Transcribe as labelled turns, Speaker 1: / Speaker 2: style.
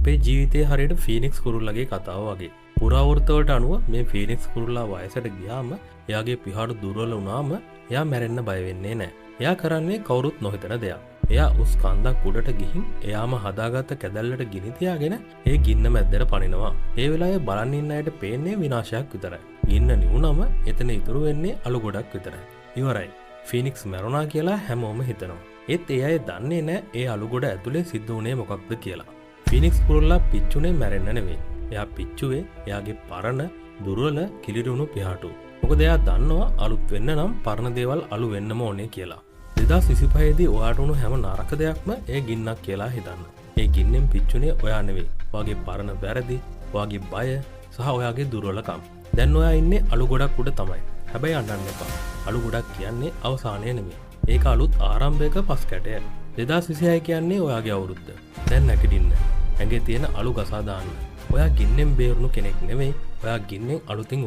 Speaker 1: අපේ ජීවිතේ හරියට ෆීනික්ස් කුරුල්ලගේ කතාව වගේ. පුරාවෘත්තවලට අනුව මේ ෆීනික්ස් කුරුල්ලා වයසට ගියාම, එයාගේ පිහාටු දුර්වල වුණාම, එයා මැරෙන්න බය වෙන්නේ නැහැ. එයා කරන්නේ කවුරුත් නොහිතන දෙයක්. එයා උස් කන්දක් උඩට ගිහින් එයාම හදාගත්ත කැදැල්ලට ගිනි තියාගෙන ඒ ගින්න මැද්දට පනිනවා. ඒ වෙලාවේ බලන් ඉන්න අයට පේන්නේ විනාශයක් විතරයි. ගින්න නිවුනම එතන ඉතුරු වෙන්නේ අලු ගොඩක් විතරයි. ඉවරයි. ෆීනික්ස් මැරුණා කියලා හැමෝම හිතනවා. ඒත් ඒ අය දන්නේ නෑ ඒ අලු ගොඩ ඇතුලේ සිද්ධ වුණේ මොකක්ද කියලා. ෆීනික්ස් කුරුල්ලා පිච්චුනේ මැරෙන්න නෙවෙයි. එයා පිච්චුවේ එයාගේ පරණ, දුර්වල, කිලිරුණු පිහාටු. මොකද එයා දන්නවා අලුත් වෙන්න නම් පරණ දේවල් අලු වෙන්නම ඕනේ කියලා. 2025 දී ඔයාට වුණු හැම නරක දෙයක්ම ඒ ගින්නක් කියලා හිතන්න. ඒ ගින්නෙන් පිච්චුනේ ඔයා නෙවෙයි. ඔයාගේ පරණ වැරදි, ඔයාගේ බය සහ ඔයාගේ දුර්වලකම්. දැන් ඔයා ඉන්නේ අලු ගොඩක් උඩ තමයි. හැබැයි අඬන්න එපා. අලු ගොඩක් කියන්නේ අවසානය නෙමෙයි. ඒක අලුත් ආරම්භයක පස් කැටය. 2026 කියන්නේ ඔයාගේ අවුරුද්ද. දැන් නැගිටින්න. ඇඟේ තියෙන අලු ගසා දාන්න. ඔයා ගින්නෙන් බේරුණු කෙනෙක් නෙවෙයි. ඔයා ගින්නෙන් අලුතින්